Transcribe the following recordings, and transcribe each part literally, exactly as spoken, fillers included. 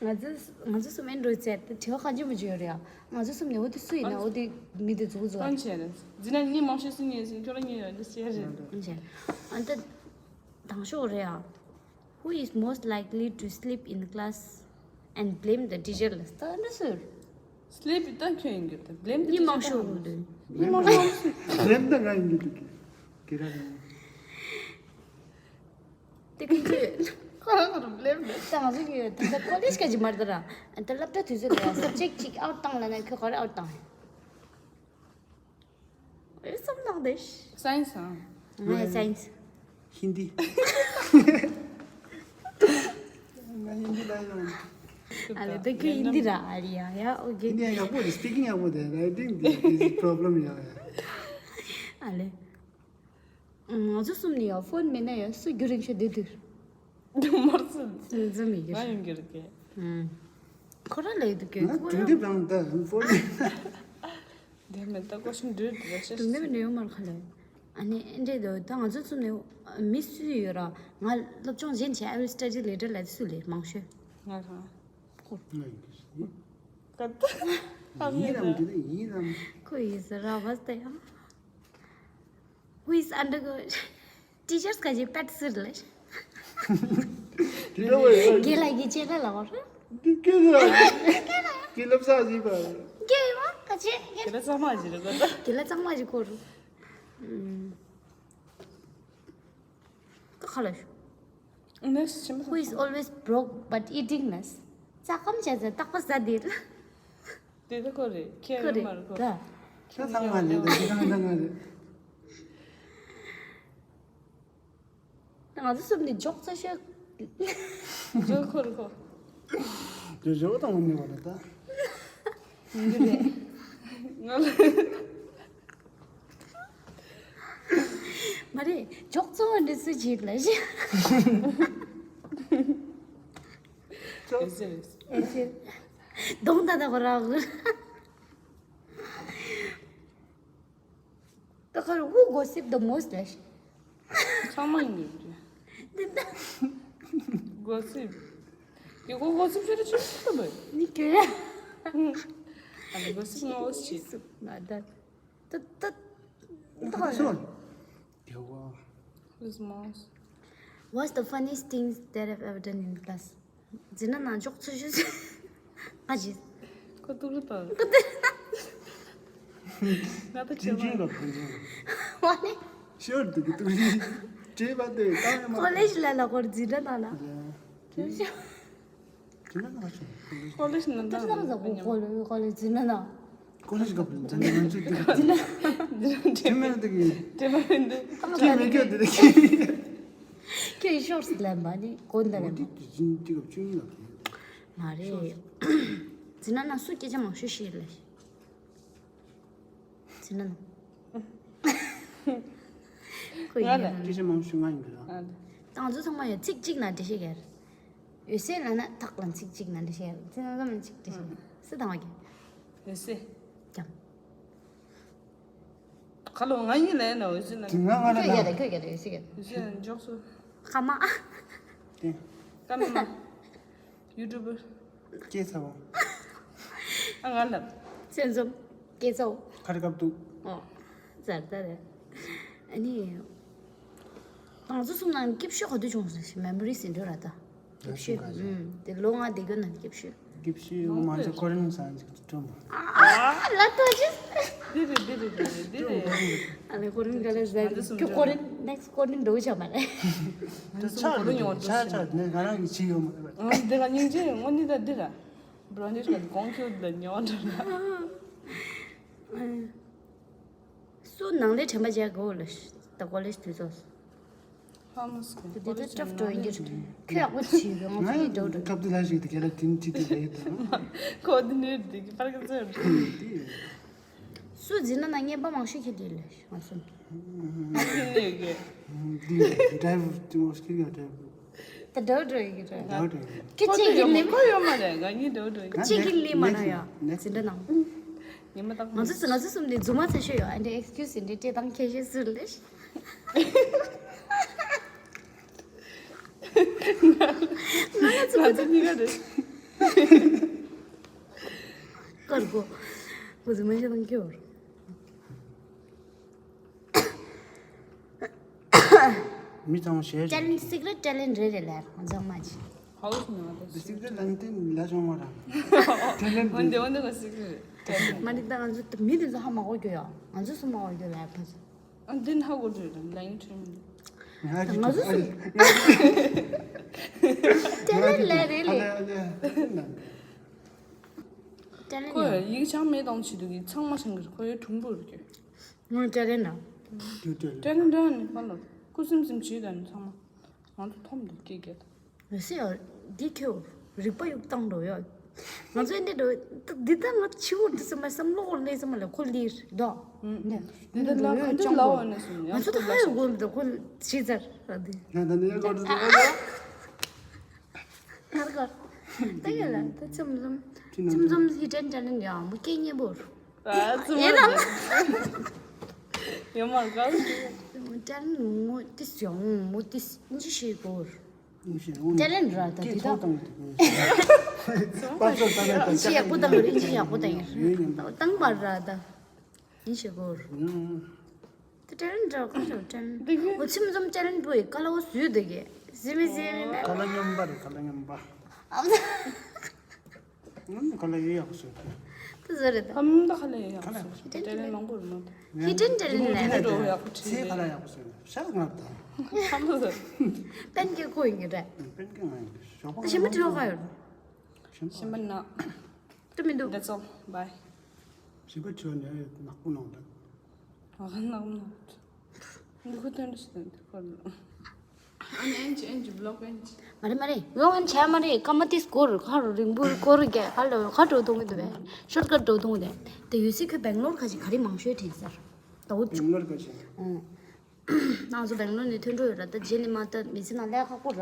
ང་ཚོ་ང་ཚོ་གསུམ་ཨེ་འགྲོ་ཚེ་དྲི་བ་གང་ཅི་མ་བྱོས་རེད་ཡ། ང་ཚོ་གསུམ་ནས་འོ་དེ་སུ་ཡིན་ན་འོ་དེ་མི་དེ་འཛུགས་འཛུགས་ཨ། ཅེ་རེད། འཛིན་ན་ངའི་མང་ཤོས་སུ་ཉེ་ཟིན་ཁྱོད་ལ་ཉེ་ཡོད་འདི་ཤེས་རེད། ཅེ། ཨ་ད་དང་ཤོག་རེད་ཡ། Who is most likely to sleep in class and blame the teacher? ལ་ད་འདྲ་སུ། Sleep ད་ཁྱོད་ཡིན་གྱི་ད་blame the teacher མི་མང་ཤོས་རུ་འདུག་མི་མང་ཤོས་blame ད་ང་ཡིན་གྱི་འདུག་གི་གི་ར་རེད། དེ་ཀུན་གྱིས། ཁོ་རང་ཚོར་blame ད་ང་ཚོ་གི་ད་ལྟ་ཀོ་ལེཇ་ག་ཅི་མར་ད་ར། ད་སློབ་གྲྭ་དུས་ཚོད་ལ་subject གཅིག་out བཏང་ལ་ན་ཁྱོད་ག་རེ་out བཏང་ཡིན། ཨེ་བསམ་བློ་བཏང་དེ། Science ཨང་། ང་science། Hindi ང་Hindi ལ་ཡོང་། ཨ་ལེ་ད་ཁྱོད་Hindi ར་ཨ་རི་ཡ་ཡ་ཨོ་ཀེ། Hindi ཡག་པོ་རེད། Speaking ཡག་པོ་རེད། Writing འདི་problem ཡ་ཡ། ཨ་ལེ། ང་ཚོ་གསུམ་ནི་ཡང་ཕོན་མེད་ན་ཡང་སུ་རྒྱུ་རིང་ཤོས་དེ་དུས། མར་ཚུད། ཙམ་ཙམ་ཡིན་གྱི་ང་རེད། ཡོང་གི་རེད་གི། ཁོ་རང་ལས་འདུག་གི་ང་ཁོ་དུང་རང་དེབ་རང་ད་ཕོན་མེད་ན། དེ་མེད་ད་ཀོ་ཤིན་འདྲི་འདྲི་ཤེས། དུང་དེབ་འདྲི་ཡོད་མར་ཁ་ལས། ཨ་ནི་འདྲེ་དོ་ད་ང་ཚོ་གསུམ་ནི་མི་སུ་ཡོད་ར་ང་སློབ་སྦྱོང་གཞན་བྱས། I will study later ལ་སུ་ལས་མང་ཤོས། ང་རང་། ཁོ། ང་ཡིན་གྱི་ཀ་ད། ཡིན་རམ་འདི་ནི་ཡིན་རམ། ཁོ་ཡིས་ར་བ་སྟེ་ཡང་། Who is undergo teachers ག་ཅི་པད་སིར་ལེ། དེ་འདྲ་བ་ཡོད། དགེ་ལགས་ཀྱི་ཆེད་ལ་ལ་བར། འདི་སྐད་ལ། དགེ་ལབ་ས་ཟིན་པ། དགེ་བ་ག་ཅི་དགེ་དེ་ལ་གཙང་མ་ཞིག་རེད་གོ་ད། དགེ་ལ་གཙང་མ་ཞིག་གོ་རུ། ཀ་ཁ་ལ་ཤོ། Next ཆེན་པོ། Who is always broke but eating ནས། རྩ་ཁམ་བྱས་ཚེ་རྟག་པ་ཟ་དེ་རེད། དེ་ད་ཁོ་རེད། ཁྱེད་ཁོ་རེད་རེད་མ་རེད་ཁོ། ད། ཁྱེད་ཚང་མ་རེད། ད་ཁྱེད་ཚང་མ་ཚང་མ་རེད། ང་ཚོ་གསུམ་ནི་འཇོག་ཚ་ཤོད། འཇོག་ཁོ་རེད་ཁོ། འཇོག་འཇོག་དང་མི་ནི་བ་རེད་ད། འདི་རེད། ང་ལ། མ་རེད། འཇོག་ཚོ་འདི་སུ་བྱེད་ལ་ཤི། ཨེ་ཟེར། ཨེ་ཟེར། གདོང་ད་ད་གོ་ར་གོ། ད་ག་རུ་who gossip the most ལ་ཤི། ཚང་མ་ཡིན་གྱི་རེད། འདི་ད། Gossip ཡི་གོ་gossip ཤོད་ཆུ་ཤི་ད་བས། ནི་གྱོད་ཡ། ཨ་ནི་gossip ངོ་ཤི། ང་ད། ད་ད། ད་ག་རུ། སོ། དེ་བ། Who's most? What's the funniest thing that I've ever done in class? འཛིན་ན་ནང་འཇོག་ཚུལ་ཞུ། ཨ་ཅི། ཁོ་ཏུག་རི་དང་། ང་ད་ཅིན་ཅིན་ལ་ཕན་ཚུན། བ་ནི། ཤོར་འདུག་གི་ཏུག་རི། བྲེས་པ་དེ་ཏང་ཡོད་མ། ཀོ་ལེ་ཇི་ལ་ལ་སྐོར་འཛིན་གྲྭ་ནང་ལ། ཡ། ཅིན་ཅིན། ཅིན་ལ་ནང་ཅིན། ཀོ་ལེ་ཇི་ནང་ཏུ་ཏང་ལ་ཟ་གོ་ཀོ་ལེ་ཀོ་ལེ་འཛིན་གྲྭ་ནང་། ཀོ་ལེ་ཇི་སྐབས་འཛིན་གྲྭ་ནང་ཅིག་འདུག་འཛིན་གྲྭ། ཅིན་མེད་འདུག་གི། ཅིན་མེད་འདུག་ཅིན་མེད་ཀྱོ་འདུག་གི། ཁྱོད་ཤོར་སི་ལན་པ་ནི་གོ་འདི་ལན་པ། འདི་ཅིན་ཅིག་ག་ཅུང་ཡིན་ལ། མ་རེད། འཛིན་གྲྭ་ནང་སུ་སྐད་ཆ་མང་ཤོས་བཤད་ལ། འཛིན་གྲྭ་ནང་། ཁོ་ཡིན་ང་ལ། སྐད་ཆ་མང་ཤོས་ང་ཡིན་གི་ར། ང་ལ། ཏང་ཚོ་ཚང་མ་ཡོད་ཚིག་གཅིག་ན་འགྲེལ་བཤད་གར། འོད་ཟེར་ལ་ན་ཐག་ལ་ཚིག་གཅིག་ན་འགྲེལ་བཤད་གར། འཛིན་གྲྭ་ནང་ཚིག་འགྲེལ་བཤད་གར། སུ་དང་བ་གི། འོད་ཟེར། ཀྱང་། ཁ་ལོ་ང་ཡིན་ལས་ན་འོད་ཟེར་ན། དེ་ང་ང་ལ་ཁྱོད་ན། རྒྱ་རེད་ཁྱོད་རྒྱ་རེད་ཟེར་གི། འོད་ཟེར་ན་འཇོག་སུ། ཁ་མ། དེ། ཀ་མ་མ། ཡུ་ཊུབ་པར། སྐྱེས་ཚ་བ། ཨ་ང་ལབ། སེམས་ཙམ། སྐྱེས་ཚ་བ། ཁ་རི་ཁབ་ཏུ། ཨོ། ཛར་ད་རེད། ཨ་ནི། ང་ཚོ་གསུམ་ནང་སྐྱིད་ཤོས་ག་དུས་བྱུང་སོང་ཞེས་མེ་མོ་རི་ཟིན་འགྲོ་ར་ད། སྐྱིད་ཤོས། ཨུམ། དེ་ལོ་ལྔ་བསྡད་རྒྱུ་ན་སྐྱིད་ཤོས། སྐྱིད་ཤོས་མང་ཆེ་ཀོ་རིན་ས་ཅིག་སྤྲོ་མོ། ཨ་ལ་ཏོ་ཅི། འདི་རེད་འདི་རེད་འདི་རེད་འདི་རེད། ཨ་ལེ་ཀོ་རིན་ག་ལེ་ཟ་ཁྱོད་ཀོ་རིན་ནེག་སི་ཀོ་རིན་འགྲོ་བྱ་མ་རེད། འདི་ཆགས་རེད་ཆགས་ཆགས་ནས་ང་རང་གི་ཆི་ཡོད་མ་རེད། འདི་ག་སྙིང་རྗེ་དངོས་གནས་ད་འདི་ར། བྲོ་ནི་ཤ་གོང་ཁྱོད་ལ་ཉོ་འདྲ་ན། སུ་ནང་ལས་དྲན་པ་བརྗེད་དགོས་ལ་ད་ཀོ་ལེ་ཇི་དུས་ཚོད། ཧ་མ་སི་ཀ་འདི་ད་ཊབ་འགྲོ་ཡིན་གྱི་རེད། ཁྱོད་ཡག་པོ་བྱེད་དགོས། ང་ཚོ་ཡིན་འགྲོ་འགྲོ། སྐབས་དེ་ལ་ཞིག་དེ་ག་ལ་དྲིན་ཅི་དེ་ལ་ཡོད་དང་། ཁོ་དེ་ནས་དེ་གི་པར་ག་ཚོད་རེད། སུ་འཛིན་ན་ན་ངན་པ་མང་ཤོས་ཁྱེད་དེ་ལ་ང་སུ། དེ་ཌ་རའི་བར་དེ་མོ་སྐྱིད་ག་ཌ་རའི་བར། ད་འགྲོ་འགྲོ་ཡིན་གྱི་རེད། ཌ་རའི་བར། ཁྱེད་ཅིག་གི་ལིམ། ཁོ་ཡོད་མ་རེད། ང་གཉིས་འགྲོ་འགྲོ་ཡིན། ཁྱེད་ཅིག་གི་ལིམ་མ་ན་ཡ། འཛིན་གྲྭ་ནང་། ཉི་མ་ད་ང་ཚོ་ང་ཚོ་གསུམ་ནི་རྫུན་མ་ཚ་ཤོས་ཡོད། ཨ་འདྲ་ཨེག་སི་ཀིའུ་སི་འདྲ་སྤྲད་སྟངས་ཁྱད་ཤོས་ཟེར་ལེ། ང་ཚོ་གཉིས་ཀ་རེད། ཀར་གོ། ཁོ་ཚོ་མ་ཤེས་དང་ཁྱོད། མི་ཚང་མ་ཞེས་ཅལ་ལེན་ཇི་སི་ཀ་རེཊ་ཊེ་ལེན་ཊི་རེད་རེད་ལབ་ང་ཚང་མ་ཅི། ཧའུ་སི་ནང་དུ་སི་ཀ་རེཊ་ཊེ་ལེན་ཊི་ལ་བྱུང་བ་རང་། ཊེ་ལེན་ཊི་འོན་ཏེ་འོན་ཏེ་ང་སི་ཀ་རེཊ་ཊེ་ལེན་ཊི། མ་ནི་ད་ང་ཚོ་མི་དེ་ཚོ་ཧ་མ་གོ་རྒྱུ་ཡོད། ང་ཚོ་སུ་མ་གོ་རྒྱུ་ལབ་ཕ་ཚོ། ཨ་འདི་ཧ་གོ་རྒྱུ་ཡོད་ལ་ཡིན་ཁྲིམ། ང་ཚོ་སུ། ཊེ་ལེན་ཊི་ལ་རེད་ལེ། ཊེ་ལེན་ཊི་ཁོས་ཡིག་ཆང་མེད་དང་བྱེད་དུས་ཀྱི་ཚང་མ་ཤེས་ཀྱི་རེད། ཁོ་ཡོད་གྲུང་པོ་རེད་ཀྱི། ངོ་ཊེ་ལེན་ཊི་ར། ཊེ་ལེན་ཊི་ར་ནི་ཧ་ལ་ཁུ་སིམ་སིམ་བྱེད་ད་ནི་ཚང་མ་ང་ཚོ་མཐོང་འདུག་སྐད་རྒྱག་ད། ཟེར་ཡ། འདི་ཁྱོད་རིག་པ་གཡུག་བཏང་འགྲོ་ཡ། ང་ཚོ་འདི་འགྲོ། འདི་ལྟ་ང་ཆི་བོ་འདི་ཚོ་མ་བསམ་བློ་འཁོར་ལེ་ཚོ་མ་ལ་ཁོ་ལིར་དོ། འདི་འདི་ལ་ཁ་འདི་ལ་བ་ནས་སོང་ཡ། ང་ཚོ་ད་ཧ་ཡོད་གོ་འདི་ཁོ་ཤི་ཚར་འདི། ང་ད་ནི་ཡ་གོ་འདི་ཁ་གོ། ད་ཡ་ལ་ད་ཚམ་ཚམ་ཚམ་ཚམ་ཧི་ཊེན་ཊེ་ལེན་ཊི་ཡ་མོ་སྐད་སྙན་པོ། ཨ་ཙི་ཡིན་ནམ། ཡོད་མ་ག་ཊེ་ལེན་ཊི་མོ་ཏི་སི་ཡོང་མོ་ཏི་སི་ཨིན་ཇི་ཤེས་གོ། ཊེ་ལེན་ཊི་ར་ད་དེ་ད། པ་ཙོ་ད་ནས་ད་ཅི་ཡག་པོ་བཏང་རེད། ཨིན་ཇི་ཡག་པོ་བཏང་ཡིན། བཏང་པ་ར་ད། ཨིན་ཇི་གོ། དེ་ཊེ་ལེན་ཊི་ར་གོ་ཆོ་ཊེ་ལེན་ཊི། འོ་ཚིམ་ཚོམ་ཊེ་ལེན་ཊི་པོ་ཡི་ཀ་ལ་བོ་སུས་དེ་གི་ཟི་མི་ཟི་མི་ན། ཀ་ལ་སྙོམས་པ་རེད། ཀ་ལ་སྙོམས་པ། ང་ཁ་ལག་ཡོད་ཡག་པོ་བཟོས་ཏེ། དེ་བཟོ་རེད་ད། ཨམ་ད་ཁ་ལག་ཡོད་ཡག་པོ་བཟོས་ཏེ། ཊེ་ལེན་མང་པོ་རེད་མ་གཏོགས། ཧི་ཊེན་ཊེ་ལེན་ལས། འགྲོ་ཡག་པོ་ཚེ་ཁ་ལག་ཡག་པོ་བཟོས་ནས་ཤག་ང་ད། ཁམ་བཟོས། པན་ཀེག་ཁོ་ཡིན་གྱི་རེད། པན་ཀེག་ང་ཡིན་ཞོགས་པ། ཞིམ་པ་བྲིས་ཁ་ཡོད། ཞིམ་པ་ན། དུ་མི་འདུག That's all. Bye. ཞིམ་པ་བྲིས་ནས་ནག་པོ་ནང་ད། ཨ་ནག་མོ། འདི་ཁོ་ཐོན་འདྲ་ཞིག་འདི་ཁོ་ལ། ཨ་ནི་ཨེན་ཅི་ཨེན་ཅི་བི་ལོག་ཨེན་ཅི། མ་རེད་མ་རེད། ཡོང་ཨན་བྱས་མ་རེད། སྐར་མ་ཏིས་སྐོར་ཁ་རུ་རིང་པོར་སྐོར་རྒྱག་ཁ་ལ་ཁ་འགྲོ་གཏོང་གི་འདུག་བས། ཤོར་ཀ་འགྲོ་གཏོང་གི་འདུག་དེ་ཡོད་སྲིད་ཁོས་སྦེང་ལོར་ཁ་ཅིག་ག་རེ་མང་ཤོས་དྲན་ཟེར། ད་འུ་ཅུ། སྦེང་ལོར་ཁ་ཅིག་ཨང་། ང་ཚོ་སྦེང་ལོར་ནས་ཐོན་འགྲོ་ཡོད་ར། ད་རྗེས་ནས་མ་ད་མི་ཚེ་ནང་ལས་ཁག་པོ་ར།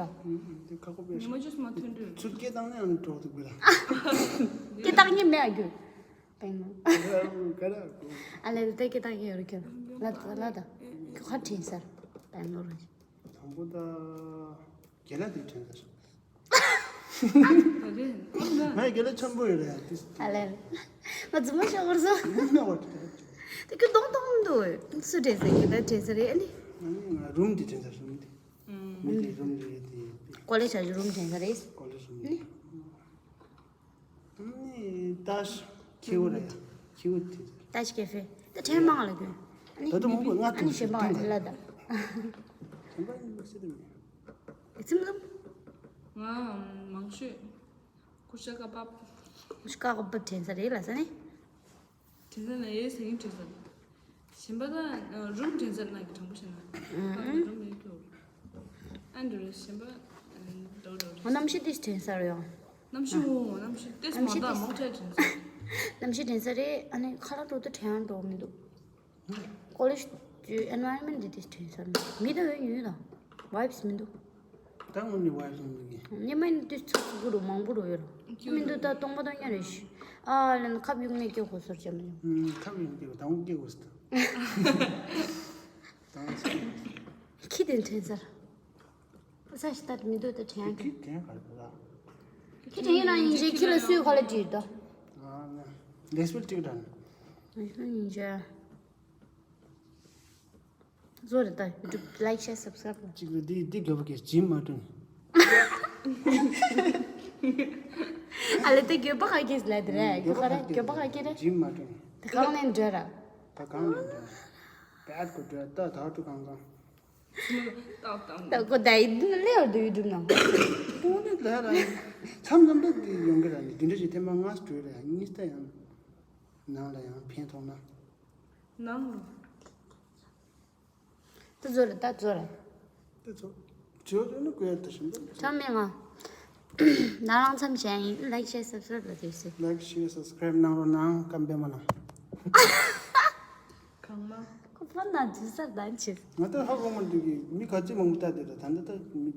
དེ་ཁག་པོ་པས། ཉི་མ་བཅུ་མ་ཐོན་འགྲོ་ཡོད། ཚུར་སྐད་བཏང་ནས་ཨ་ནི་འགྲོ་འདུག་གི་ར། སྐད་བཏང་ཉན་མེད་ཨ་རྒྱུ། སྦེང་ལོར། ག་ར་གོ། ཨ་ལས་ལ་ད་སྐད་བཏང་ཉན་ཡོད་ར་ཁྱོད། ལ་ད་ལ་ད། ཁྱོད་ཁ་དྲན་ཟེར། སྦེང་ལོར་ར། དང་པོ་ད་རྒན་ལགས་དེ་དྲན་ས་ཤོག་ང་ཡི་རྒན་ལགས་ཆེན་པོ་ཡོད་རེད་ཡ་དེ། ཨ་ལས། ང་རྫུན་མ་ཤོར་བར་སོང་། ང་བར་དེ། དེ་ཁྱོད་གདོང་མཐོང་མི་འདུག་སུ་དྲན་ས་ཡིན་ད་དྲན་ས་རེད་ཨ་ནི། ང་རུམ་དེ་དྲན་ས་རུམ་དེ། མི་དེ་རུམ་དེ་རེད་དེ། ཀོ་ལེ་ཇ་ཇི་རུམ་དྲན་ས་རེད། ཀོ་ལེ་ཇི་རུམ་དེ། ཨ་ནི་ཏཱཤ་ཁེ་བོ་རེད་ཡ། ཁེ་བོ་དེ། ཏཱཤ་ཀེ་ཧྥེ། ད་ཕྲན་མང་ལ་གྱོན། ད་དུང་མང་པོ་ལྔ་ཨ་ནི་གཞན་པ་ལ་ད། གཞན་པ་ཡིན་པ་སྲིད་དམ། ཚིམ་ཚིམ། ང་མང་ཤོས་ཀུ་ཤ་ཀ་པབ། ཀུ་ཤ་ཀ་པབ་དྲན་ས་རེད་ལ་ས་ནི། དྲན་ས་ན་ཡེ་ཟེར་གྱིན་དྲན་ས། གཞན་པ་ད་རུམ་དྲན་ས་ན་གི་དྲང་པོ་བཤད་ན། ཨ་ནི་རུམ་ཡོད་ཀྱོ། ཨ་འདྲ་རེད་གཞན་པ་འདྲ་འདྲ་རེད། ང་གནམ་གཤིས་དེ་དྲན་ས་རེད་ཡང་། གནམ་གཤིས་འོ་གནམ་གཤིས་ཏེ་གནམ་གཤིས་མ་དག་དེ་མང་ཆེ་དྲན་ས་རེད། གནམ་གཤིས་དྲན་ས་རེད། ཨ་ནི་ཁ་ལག་འགྲོ་དུས་དྲན་ཡང་འགྲོ་མི་འདུག་ཀོ་ལེཇ་གི་ཨེན་ཝའི་རོན་མེན་ཊི་དེ་དེ་དྲན་ས་རེད། མི་ད་འོན་ཡོད་ད། ཝའིབས་མི་འདུག་ད་དངོས་གནས་ཝའིབས་མི་འདུག་ཉི་མ་ནི་དུས་ཚོད་སུ་འགྲོ་མང་པོ་འགྲོ་ཡོད་ར། མི་འདུག་ད་སྟོང་པ་སྟོང་ཉ་རེད་ཤི། ཨ་ལན་ཁབ་ཡུག་ནས་སྐྱེ་དགོས་ཟེར་བྱ་མི་འདུག་ཁབ་ཡུག་སྐྱེ་དགོས་ད་འོང་སྐྱེ་དགོས་ཟེར་ད། ཁྱི་དེ་དྲན་ས་ར། ས་ཞིག་ལྟར་མི་འདུག་ད་དྲན་གི། ཁྱི་དྲན་ག་རེ་ད། ཁྱི་དྲན་ཡིན་ན་ཡིན་ཞེས་ཁྱི་ལ་སུས་ག་ལ་བྲིས་ད། ཨ་ནི། ལེགས་སྤེལ་ཅིག་དྲན། ཡིན་ཞེས། བཟོ་རེད་ད་ཡུ་ཊུབ་ལའིག་ཤེར་སབ་སི་ཀ་རའིབ་ལ། གཅིག་རེད་འདི་འདི་དགོས་པ་གས་ཇིམ་མ་སྤྲོད། ཨ་ལེ་དེ་དགོས་པ་ག་གས་ལ་དེ་རེད་དགོས་པ་ག་དགོས་པ་ག་གས་རེད། ཇིམ་མ་སྤྲོད། དེ་གང་ནས་འགྲོ་ར། ད་གང་ནས་འགྲོ། བད་གོ་འགྲོ་ད་ད་ཏུ་གང་གང་། ད་གོ་ད་ཡིན་ལེ་བར་དུ་ཡུ་ཊུབ་ནང་། ཏོ་ནི་ལ་ར། མཚམས་མཚམས་ད་དེ་ཡོང་གི་ར་ནི་འདི་འདྲ་ཞིག་ཐེངས་མ་ལྔ་སྤྲོད་ར་གཉིས་ད་ཡང་། ནང་ལ་ཡང་ཕན་ཐོགས་ན། ནང་ལ། ད་བཟོ་རེད་ད་བཟོ་རེད། ད་བཟོ། བྱོས་ཡོད་ན་དགོས་ཡ་ད་ཞིམ་པ། ཚང་མས་ང་། ན་རང་མཚམས་བཞག་ཡིན་ལའིག་ཤེར་སབ་སི་ཀ་རའིབ་ལ་དེ་སྲིད། ལའིག་ཤེར་སབ་སི་ཀ་རའིབ་གནང་རོགས་གནང་ཀམ་པེ་མ་ལ། གང་མ། ཁོ་ཕོན་ན་འཛུལ་ས་ལྡན་ཆེ། ང་ད་ཧ་གོ་མ་འདུག་གི་མི་ག་ཚོད་མང་པོ་ལྟ་དེ་ར་ད་ད་ད་མི།